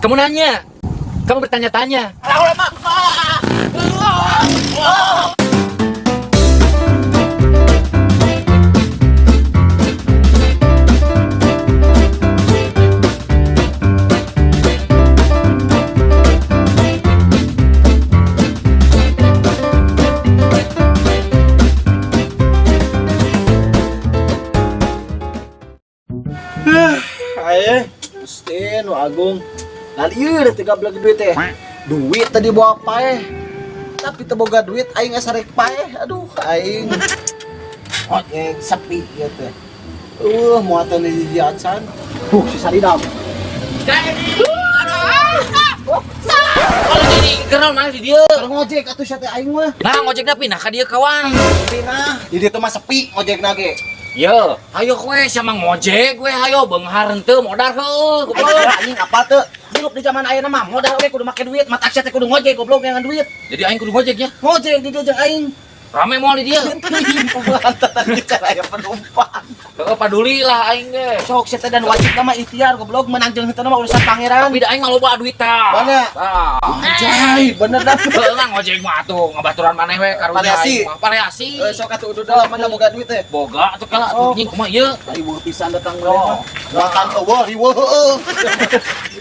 Kamu nanya. Kamu bertanya-tanya. Aye, Gusti nu agung. Lalu ieu teh gablek duit teh. Duit tadi bawa paeh. Tapi teu boga duit aing asa rek paeh. Aduh, aing. Ojek sepi ieu teh. Muatan di hiji acan. Huh, si Saridam. Kalau jadi kenal mana di dia? Keur ngojek atuh sia teh aing mah. Nah, ngojekna pindah ka dieu kawan. Pinah. Di dieu teh mah sepi ojekna ge. Yo, ayo kowe sama ngojek we hayo beunghar henteu modal heueuh Aing goblok. anjing apa teu? Hirup di zaman ayeuna mah modal oge kudu make duit, matak sia teh kudu ngojek goblok ngan duit. Jadi aing kudu ngojek ya. Ngojek di dieu jeung aing. Rame moal di dieu. Kumaha tadi cara aya penumpang. Heeh, paduli lah aing ge. Sok sia teh dan wajib mah ikhtiar goblok menang jeung henteu mah urusan pangeran. Tapi da aing mah loba duit tah. Mana? Tah. Anjay, bener dah. Heeh, ngan ngojek mah atuh ngabaturan maneh we karunya Variasi. aing mah. Variasi. Eh, sok atuh udah lah mana boga duit teh. Boga atuh kala atuh Sok. nying kumaha ieu? Riweuh pisan datang maneh mah. Makan eueuh riweuh heueuh.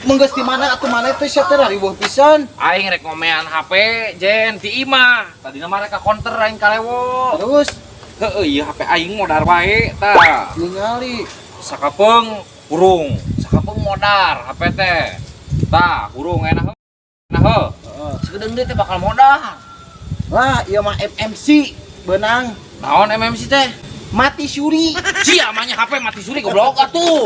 Menggeus di mana atuh maneh teh sia teh riweuh pisan. Aing rek ngomean HP jen ti imah. Tadina mah rek ka konter aing kalewo. Terus Heeh, ieu HP aing modar wae tah. ningali Sakapeung hurung, sakapeung modar HP teh. Tah, hurung enak heuh. Nah heuh. Heeh. Sakedeung deui teh bakal modar. Lah, ieu mah MMC beunang Naon MMC teh? mati suri. Sia mah nya HP mati suri goblok atuh.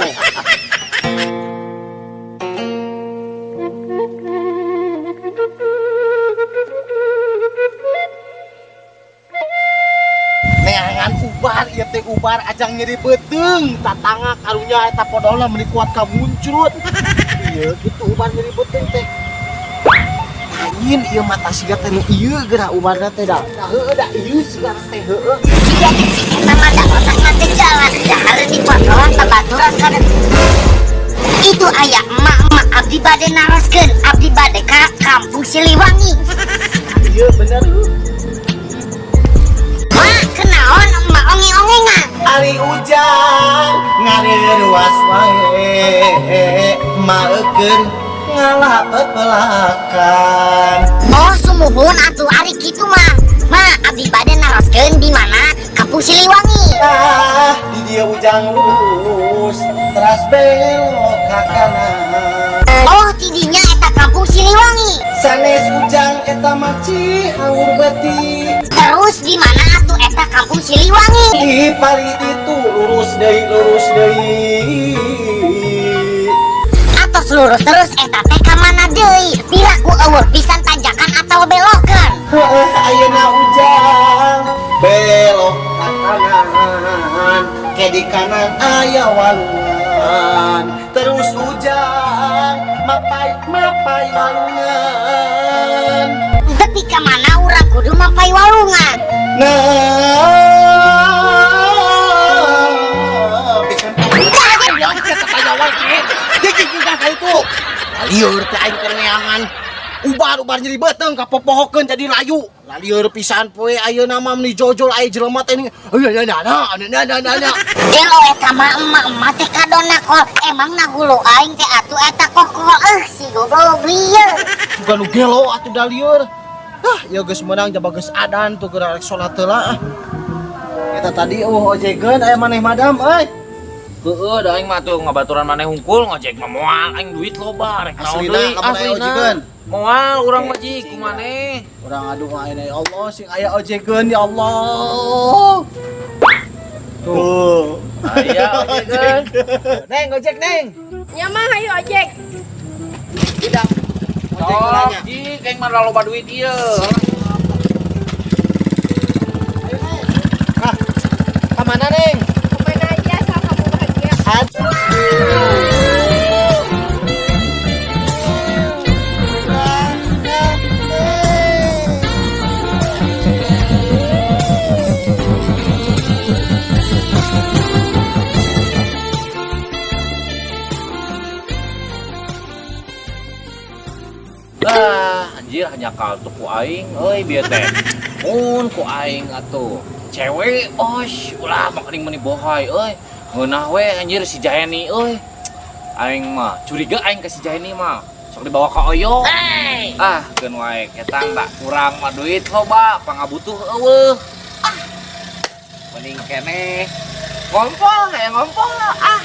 Neangan ubar ieu teh ubar ajang nyeri beuteung tatangga karunya eta podolna meuni kuat ka muncrut. Ieu kitu ubar nyeri beuteung teh. Lain ieu mata siga teh nu ieu geura ubarna teh da. Heueuh da ieu siga teh heueuh. Siga si eta mah da otakna teh jalan dahar dipotong babaturan kana. Itu aya emak-emak abdi bade naroskeun, abdi bade ka Kampung Siliwangi. Ieu bener. Mak, kenaon emak onge-ongengan? Ari ujang ngareruas wae maeukeun ngalah pepelakan. Oh, sumuhun atuh ari kitu mah. Ma, abdi bade naroskeun di mana Kampung Siliwangi. Ah, di dia ujang lurus teras belok ka kanan. Oh, tidinya eta Kampung Siliwangi. Sanes ujang eta mah Cihaur Beuti. Terus di mana atuh eta Kampung Siliwangi? Di pari itu lurus deui lurus deui. Atos lurus terus eta teh ka mana deui? Piraku eueuh pisan tanjakan atau belokan. Heeh, ayeuna ujang belok ka kanan, ke di kanan aya walungan. Terus ujang mapai mapai walungan. Tapi ka mana urang kudu mapai walungan? Nah, bikin itu. Lieur teh aing keur neangan. Ubar-ubar nyeri beuteung kapopohokeun jadi layu. Lalieur pisan poe ayeuna mah meuni jojol aya jelema teh nih. Ayeuna na na na na na na. Gelo eta mah emak-emak teh kadona kol. Emang na hulu aing teh atuh eta kokol. Eh si goblok lieur. Bukan nu gelo atuh da lieur. Ah, ya geus meunang jaba geus adan tuh geura rek salat heula ah. Eta tadi eueuh ojekeun aya maneh madam euy. Heeh, da aing mah atuh ngabaturan maneh hungkul ngojek mah moal aing duit loba rek naon Aslina, deui. lamun aya ojekeun. Moal urang mah ji ku maneh. Urang aduh ayeuna ya Allah sing aya ojekeun ya Allah. Tuh. Aya ojekeun. Neng ojek neng. Nya mah hayu ojek. Tidak. Sok ji kayak mah loba duit ieu. Ah, ka mana neng? Kemana aja asal kamu bahagia. Aduh. Ah, anjir hanya kal tuh ku aing euy bieu teh. Mun ku aing atuh. Cewek osh, ulah makaning meuni bohai euy. Ngeunah we anjir si Jaeni euy. Aing mah curiga aing ka si Jaeni mah. Sok dibawa ka Oyo. Ah, keun wae ketang da kurang mah duit loba, pangabutuh eueuh. Ah. Mending keneh ngompol kayak ngompol ah.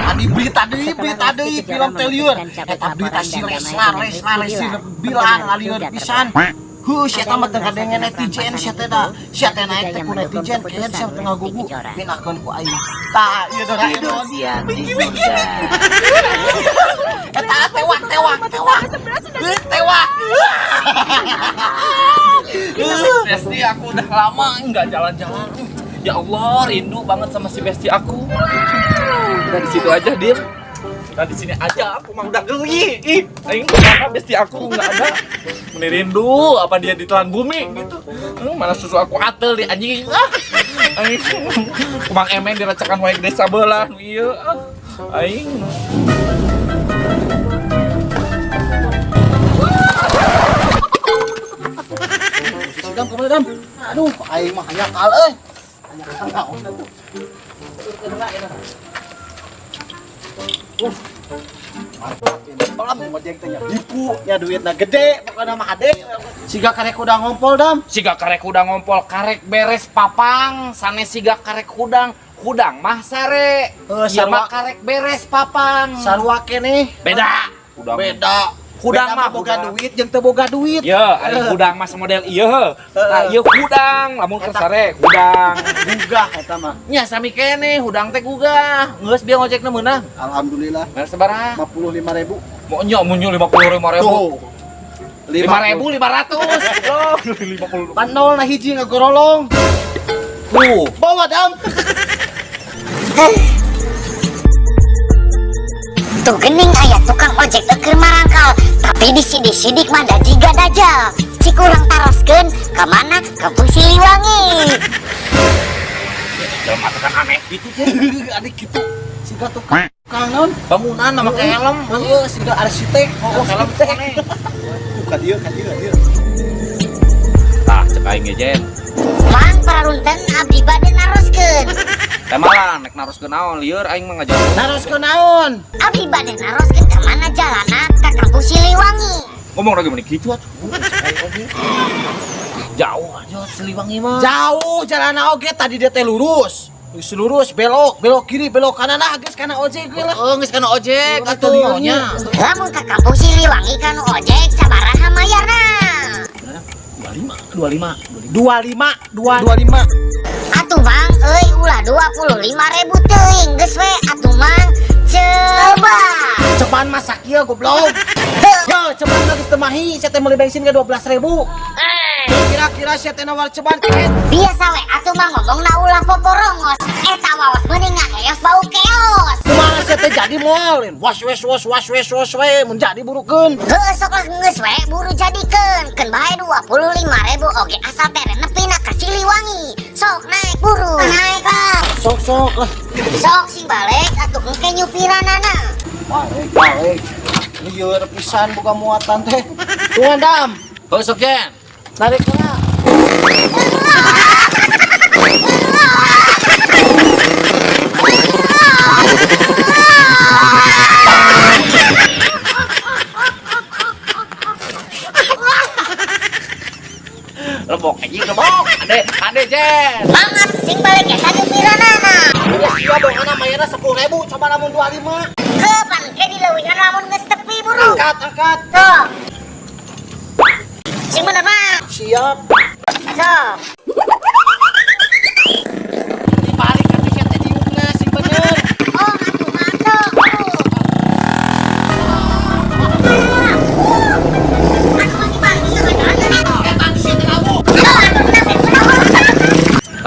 Adi berita deui film teh lieur. Eta berita si Leslar, Leslar, Leslar bilang lieur pisan. Heuh, sia mah teu kadenge netizen sia teh da. Sia teh naik teh ku netizen keun sia teu ngagugu pinahkeun ku aing. Tah, ieu Doraemon. Siang di surga. Eta tewak tewak tewak. Heuh, tewak. Besti aku udah lama nggak jalan-jalan. Ya Allah, rindu banget sama si Besti aku. Udah di situ aja, Dir. Udah di sini aja, aku mah udah geli. Ih, aing kemana Besti aku nggak ada. Meni rindu, apa dia ditelan bumi gitu. Mana susu aku atel di anjing. Ah. Aing kumang emeng diracakan wae desa belah nu ieu. Ah. Aing. Si Dam kemana Dam? Aduh, aing mah hayakal euy. Hayakal naon atuh. Mantap, ngojek teh nya nipu nya duitna gede pokona mah hade. Siga karek hudang ngompol Dam. Siga karek hudang ngompol, karek beres papang, sanes siga karek hudang, hudang mah sare. Heuh, Ieu mah sarua. karek beres papang. Sarua keneh. Beda. Hudang. Beda. Hudang Beda mah boga hudang. duit jeung teu boga duit. Ya, ari hudang mah semodel ieu. Nah, ieu hudang, lamun keur sare hudang. Gugah eta mah. Nya sami keneh hudang teh gugah. Geus bieu ngojekna meunang. Alhamdulillah Mere sabaraha? 55.000. Mau nya mun 55.000. Tuh. 5.500. Goblok. 50. Pan nol na hiji ngagorolong. Tuh. Bawa Dam. Tuh gening aya tukang ojek eukeur marangkal, tapi disidik-sidik mah da jiga dajal. Cik urang taroskeun ka mana Kampung Siliwangi. Jelema teh kan aneh gitu teh. Adik gitu. Siga tukang naon? Bangunan nama ke helm. Heeh, siga arsitek. Oh, helm arsitek. aneh. Ka dieu, ka dieu, ka dieu. Tah, cek aing ge, Jen. Mang pararunten abdi bade naroskeun. Teh malah nek naroskeun naon lieur aing mah ngajauh. Naroskeun naon? Abdi bade naroskeun ka mana jalana ka Kampung Siliwangi. Ngomong lagi meni kitu atuh. Jauh aja Siliwangi mah. Jauh jalana oge tadi dia teh lurus. Geus lurus belok, belok kiri, belok kanan ah geus kana ojek ge lah. Heeh, geus kana ojek Heeh, atuh lieur nya. Lamun ka Kampung Siliwangi kanu ojek sabaraha mayarna? 25, 25. 25, 25. Atuh Mang, euy ulah 25.000 teuing geus we atuh Mang. Coba. Ceban masak ieu goblok. Yo, ceban mah geus teu mahi, sia teh meuli bensin ge 12.000. Kira-kira sia teh nawar ceban keet. Biasa we atuh mah ngomongna ulah poporongos. Eta wawas meuning ngakeos bau keos. Kumaha sia teh jadi moal? Was wes was was wes was we mun jadi burukeun. Heuh sok lah geus we buru jadikeun. Keun bae 25.000 oge asal teh nepina ka Siliwangi. Sok naik buru. Naik lah. Sok sok lah. Sok sing balik atuh engke nyupiranana. Balik balik. Lieur pisan buka muatan teh. Tungan Dam. Heuh sok Jen. Narik lah. Lebok anjing lebok. Ade, ade Jen. Banget sing balik eta nyupiranana. Geus sia bongana mayarna 10.000 coba lamun 25. Kapan ke dileuwihan lamun geus tepi buru. Angkat angkat. Sok. Sing bener mah. Siap. Sok. Dibalik atuh sia teh diukna sing bener. Oh, atuh mantap.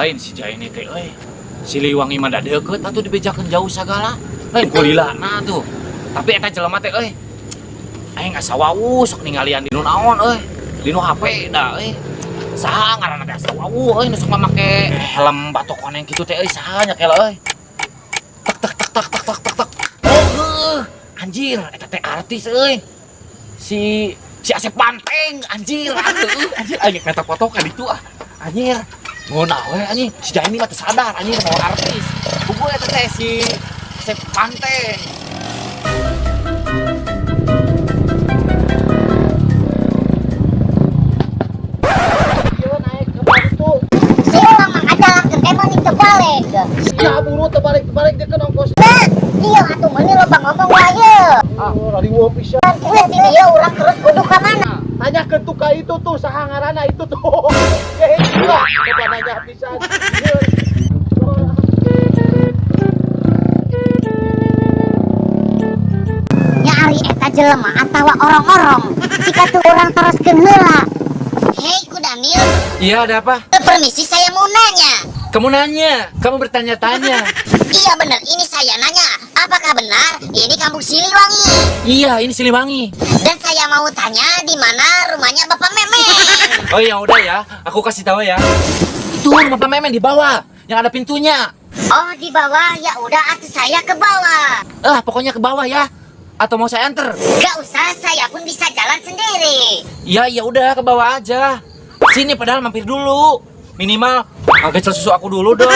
Lain si Jaini teh euy. Siliwangi mah da deukeut atuh dibejakeun jauh sagala. Lain kulilana tuh. Tapi eta jelema teh euy. Aing asa wawuh sok ningalian di nu naon euy. Di nu HP da euy. Saha ngaranna teh asa wawuh euy nu sok make helm batok koneng kitu teh euy saha nya kela euy. Tek tek tek tek tek tek tek tek. Oh heuh. Anjir eta teh artis euy. Si si Asep Banteng anjir atuh anjir aing minta foto ka ditu ah. Anjir. Ngeunah we anjing si Jaini mah teu sadar anjir mau artis. Buku eta teh si Asep Banteng. Ieu naik ke batu. Si urang mah ngajalankeun teh meuni teu balik. Ya buru terbalik-terbalik dia ke ongkos. Nah, iya atuh meuni loba ngomong wae ye. Ah, riweuh pisan. Geus di dieu urang terus kudu ka mana? Tanya ke tukang itu tuh saha ngaranna itu tuh. Eh, gila, coba nanya pisan. Nya ari eta jelema atawa orong-orong. Jika tuh urang teruskeun heula. Hei Kudanil, Iya, ada apa? Permisi saya mau nanya. Kamu nanya, kamu bertanya-tanya. Iya benar, ini saya nanya. Apakah benar ini kampung Siliwangi? Iya, ini Siliwangi. Dan saya mau tanya di mana rumahnya Bapak Memen. Oh ya udah ya, aku kasih tahu ya. Itu rumah Pak Memen di bawah, yang ada pintunya. Oh di bawah, ya udah atuh saya ke bawah. Ah, pokoknya ke bawah ya. Atau mau saya anter? Gak usah, saya pun bisa jalan sendiri. Ya ya udah ke bawah aja. Sini padahal mampir dulu. Minimal agak susu aku dulu dong.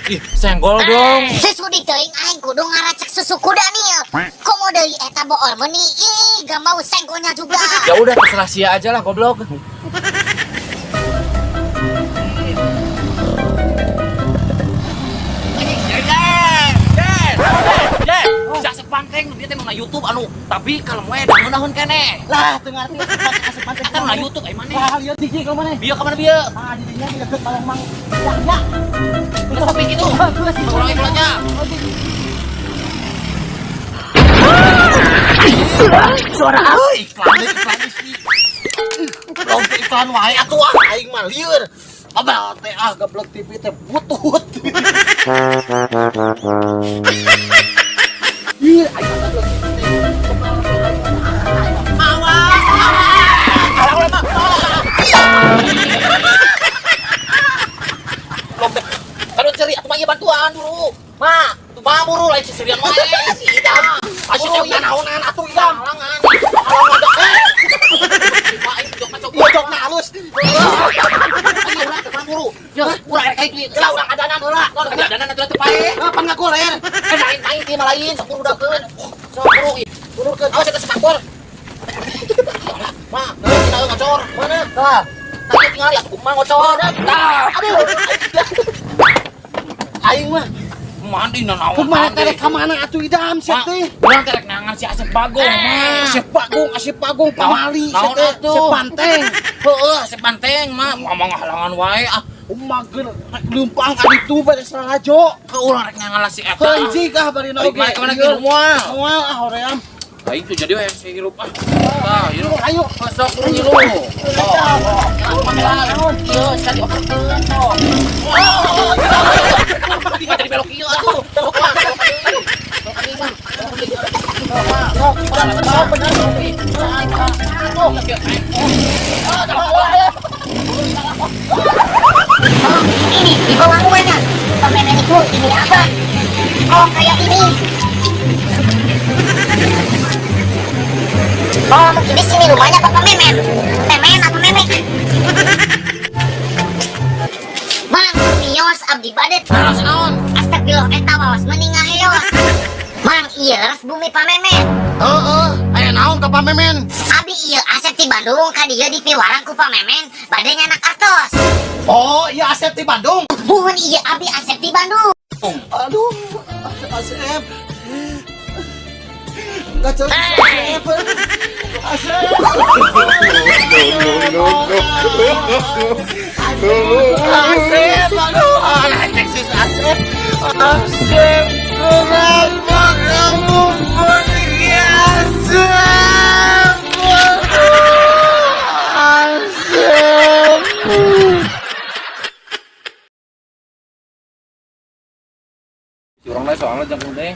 Ih, senggol dong. Susu diteuing aing kudu ngaracek susu kuda nih. Komo deui eta bool meuni, ih gak mau senggolnya juga. Ya udah terserah sia aja lah goblok. Si Asep Banteng dia teh nu YouTube anu tapi kalau moe da ngeunaheun keneh. Lah, teu ngarti asup pantek. Eta nu YouTube ai maneh. Lah, lieu tiji ka maneh. Bieu ka mana bieu? Ah, di dinya di deket Palembang Mang. Ya, ya. Geus kopi kitu. Urang ieu nya. Suara apa? Iklan iklan isi. Long iklan wae atuh ah aing mah lieur. Abal teh ah gablek TV teh butut. Ih, aing mah gablek TV teh. Awas, awas. Alah ulah mah. Long teh. Aduh ceri atuh mah ieu bantuan dulu. Ma, tuh mah buru lain seserian wae. Si Idam. Asyik teh naonan atuh Idam. Halangan. Halangan ada. Ma aing jok macok. Bojokna halus. Ayo urang teh buru. Ya, urang erek kayak duit. Lah urang adanan heula. Urang adanan atuh teu pae. Ah, pan ngagoler. Eh lain lain ieu mah lain sok buru udakeun. Sok buru ih. Turunkeun. Awas eta sepakbol. Ma, kita ngocor. Mana? Tah. Tadi tinggal ya kumaha ngocor. Tah. Aduh. Aing mah Mandi nanaon. kumaha teh ka mana atuh Idam sia teh? Urang teh rek nangan si Asep Bagong mah. Asep Bagong, Asep Bagong pamali sia Naon teh, atuh? Asep Banteng. Heeh, Asep Banteng mah ngomong halangan wae ah. Umageun rek leumpang ka ditu bade lalajo. Ke urang rek nangan lah si eta. Heuncik ah bari Ayo, oge. mana kemana kieu moal? Moal ah hoream. Lah itu jadi we si hirup ah. Tah, hirup. Ayo. Sok buru ngilu. Oh, ieu sekali operkeun sok. Jadi belok ieu atuh. Belok mah. Belok ka dieu mah. Oh, ini di bawah rumahnya. Pak Memen itu ini apa? Oh, kayak ini. Oh, mungkin di sini rumahnya Bapak Memen. Memen atau Memek? Bang, mios abdi bade. Naon? Astagfirullah, eta wawas mending ngaheos. Mang, iya leres bumi Pak Memen. Heeh, aya naon ka Pak Memen? Abi iya Asep di Bandung ka dieu di piwarang ku Pak Memen bade nyanak artos. Oh, iya Asep di Bandung. Buhun iya abi Asep di Bandung. Aduh, Asep. Gak jelas Asep. Asep. Asep, aduh, alah sis Asep. Asep, kenapa kamu pergi Asep? Asep. Urang lain soalnya jangkung teh.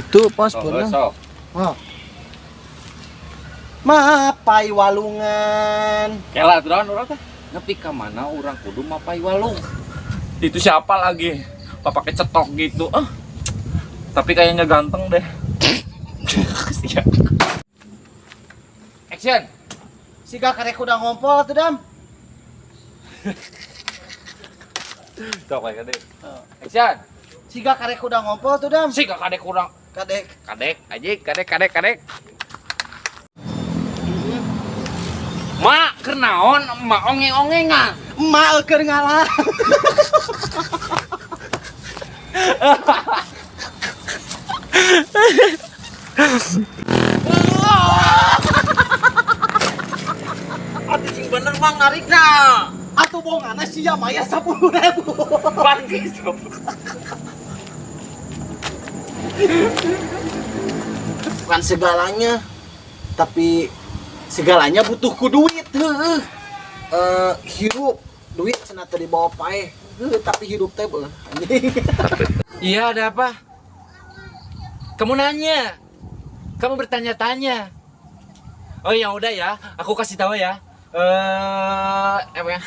Tuh pas Sok, sok. Oh. Mapai walungan. Kela aturan urang teh. Nepi ka mana urang kudu mapai walung. Itu siapa lagi? Pakai cetok gitu. Ah. Tapi kayaknya ganteng deh. Iya. Action. Siga karek udah ngompol atuh, Dam. Sok kayak gede. Action. Siga karek udah ngompol tuh, Dam. Siga kadek kurang. Kadek. Kadek, aja, kadek, kadek, kadek. Mak, kenaon, emak ongeng-ongengan. Emak keur ngalah. Atuh sing bener mang narikna. Atuh bongana sia maya 10.000. Bangkis. Bukan segalanya, tapi segalanya butuh ku duit, heueuh. Eh, hirup duit cenah teu dibawa paeh. Heueuh, tapi hirup teh beuh. Anjing. Iya, ada apa? Kamu nanya. Kamu bertanya-tanya. Oh ya udah ya, aku kasih tahu ya. Eh, apa ya?